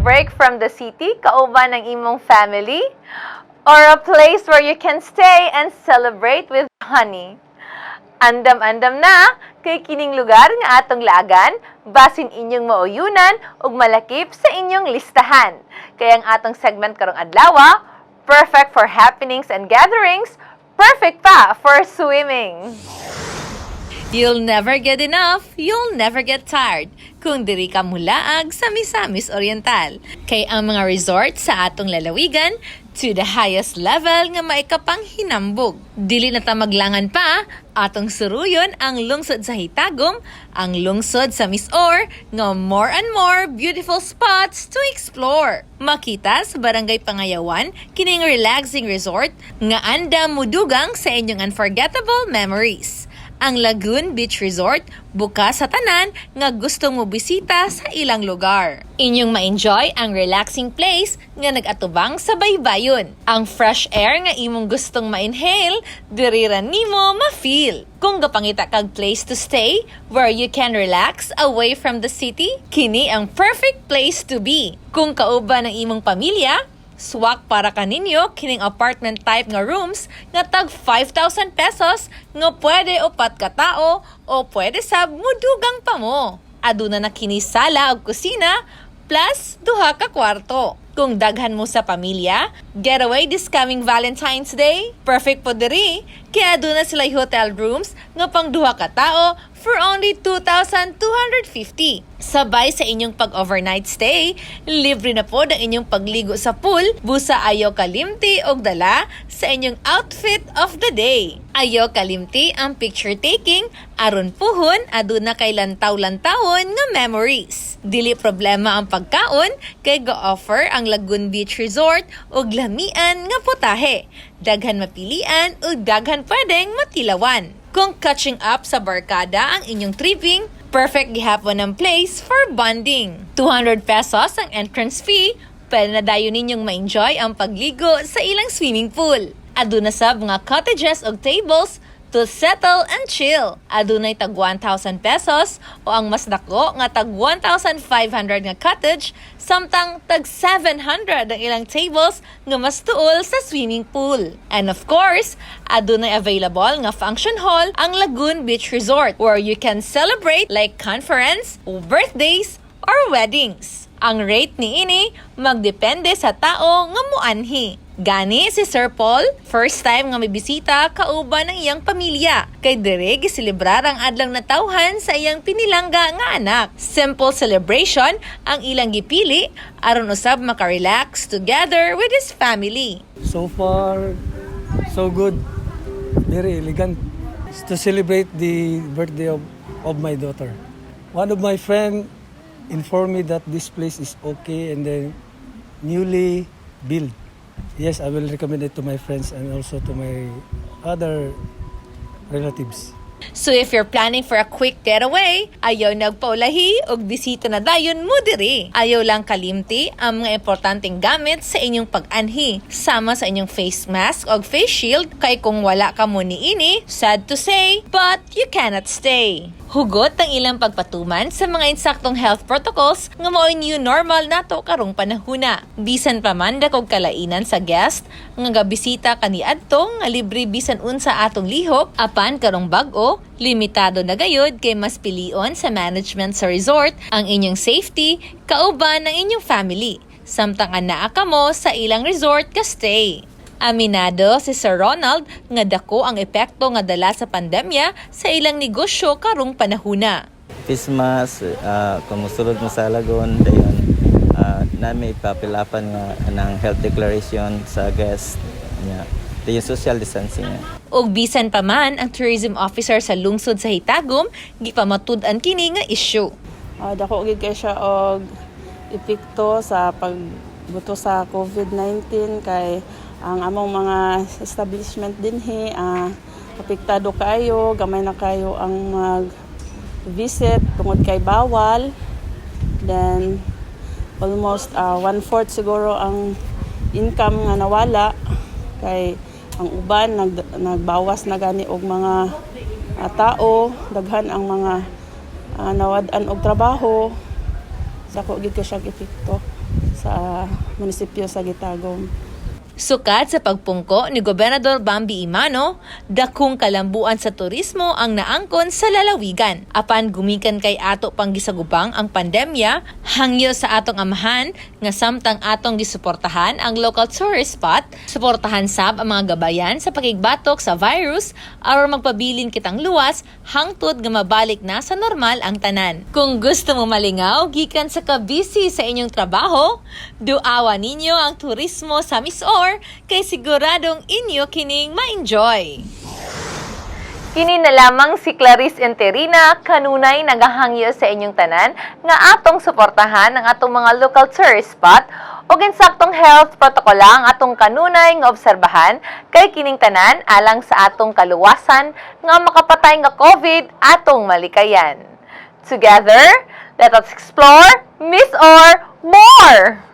Break from the city kauban ang imong family? Or a place where you can stay and celebrate with honey? Andam-andam na kay kining lugar nga atong laagan, basin inyong mauyunan ug malakip sa inyong listahan. Kaya ang atong segment karong adlaw, perfect for happenings and gatherings, perfect pa for swimming. You'll never get enough, you'll never get tired kung diri ka mulaag sa Misamis Oriental. Kay ang mga resort sa atong lalawigan to the highest level nga maikapang hinambog. Dili na ta maglangan pa, atong suruyon ang lungsod sa Hitagum, ang lungsod sa MisOr, nga more and more beautiful spots to explore. Makita sa Barangay Pangayawan, kining relaxing resort nga andam mudugang sa inyong unforgettable memories. Ang Lagoon Beach Resort bukas sa tanan nga gusto mo bisita sa ilang lugar. Inyong ma-enjoy ang relaxing place nga nag-atubang sa baybayon. Ang fresh air nga imong gustong ma-inhale, diri ra nimo ma-feel. Kung gapangita kag place to stay where you can relax away from the city, kini ang perfect place to be. Kung kauban ang imong pamilya, swak para kaninyo kining apartment type nga rooms nga tag 5,000 pesos nga pwede upat ka tao o pwede sab mudugang pa mo. Aduna na kini sala ug kusina plus duha ka kwarto. Kung daghan mo sa pamilya, getaway this coming Valentine's Day, perfect po diri. Kaya aduna sila hotel rooms nga pang duha ka tao for only 2,250. Sabay sa inyong pag-overnight stay, libre na po ang inyong pagligo sa pool, busa ayaw kalimti og dala sa inyong outfit of the day. Ayaw kalimti ang picture taking, aron puhon aduna kay lantaw-lantawon nga memories. Dili problema ang pagkaon kay go-offer ang Lagoon Beach Resort og lamian nga putahe. Daghan mapilian ug daghan pwedeng matilawan. Kung catching up sa barkada ang inyong tripping, perfect gihapon ang place for bonding. 200 pesos ang entrance fee, pwede na dayon ninyong ma-enjoy ang pagligo sa ilang swimming pool. Aduna sab mga cottages og tables to settle and chill. Adunay tag 1,000 pesos o ang mas dako nga tag 1,500 nga cottage, samtang tag 700 ang ilang tables nga mas tuol sa swimming pool. And of course, adunay available nga function hall ang Lagoon Beach Resort where you can celebrate like conference, birthdays, or weddings. Ang rate niini magdepende sa tao nga muanhi. Gani si Sir Paul, first time nga may bisita kauban ng iyang pamilya. Kay dire giselebrar ang adlang natawhan sa iyang pinilangga nga anak. Simple celebration ang ilang gipili aron usab maka-relax together with his family. So far, so good. Very elegant. It's to celebrate the birthday of my daughter. One of my friend informed me that this place is okay and then newly built. Yes, I will recommend it to my friends and also to my other relatives. So if you're planning for a quick getaway, ayaw nagpaulahi og bisita na dayon mo diri. Ayaw lang kalimti ang mga importanteng gamit sa inyong pag-anhi, sama sa inyong face mask og face shield kay kung wala ka mo niini, sad to say, but you cannot stay. Hugot ang ilang pagpatuman sa mga insaktong health protocols nga mao'y new normal nato karong panahuna. Bisan pa man dakog kalainan sa guest nga gabisita kaniadto nga libre bisan unsa atong lihok, apan karong bag-o, limitado na gayud kay mas pilion sa management sa resort ang inyong safety kauban ng inyong family samtang anaa kamo sa ilang resort ka stay. Aminado si Sir Ronald nga dako ang epekto nga dala sa pandemya sa ilang negosyo karong panahuna. Christmas, kung musulod mo sa Lagoon, dayon nami ipapilapan nga ng health declaration sa guest niya. Dayon social distancing niya. Ug bisan pa man ang tourism officer sa lungsod sa Hitagum, gipamatud-an kini nga issue. Dako gid kay siya og epekto sa pagbuto sa COVID-19 kay ang among mga establishment dinhi apektado kaayo, gamay na kayo ang mag visit tungod kay bawal. Then almost one-fourth siguro ang income nga nawala kay ang uban nagbawas na gani og mga tao, daghan ang mga nawad-an og trabaho. Dako gid kay siyang epekto sa sa munisipyo sa Gitagum. Sukat sa pagpungko ni Gobernador Bambi Emano, dakong kalambuan sa turismo ang naangkon sa lalawigan. Apan gumikan kay ato pang gisagupang ang pandemya, hangyo sa atong amahan nga samtang atong gisuportahan ang local tourist spot, suportahan sab ang mga gabayan sa pakigbatok sa virus aron magpabilin kitang luwas hangtod nga mabalik na sa normal ang tanan. Kung gusto mo malingaw gikan sa kabisi sa inyong trabaho, duawa ninyo ang turismo sa MisOr kay siguradong inyo kining ma-enjoy. Kini na lamang si Clarice Enterina, kanunay nagahangyo sa inyong tanan nga atong suportahan ang atong mga local tourist spot ug insaktong health protocol ang atong kanunay nga obserbahan kay kining tanan alang sa atong kaluwasan nga makapatay nga COVID atong malikayan. Together, let us explore, MisOr more!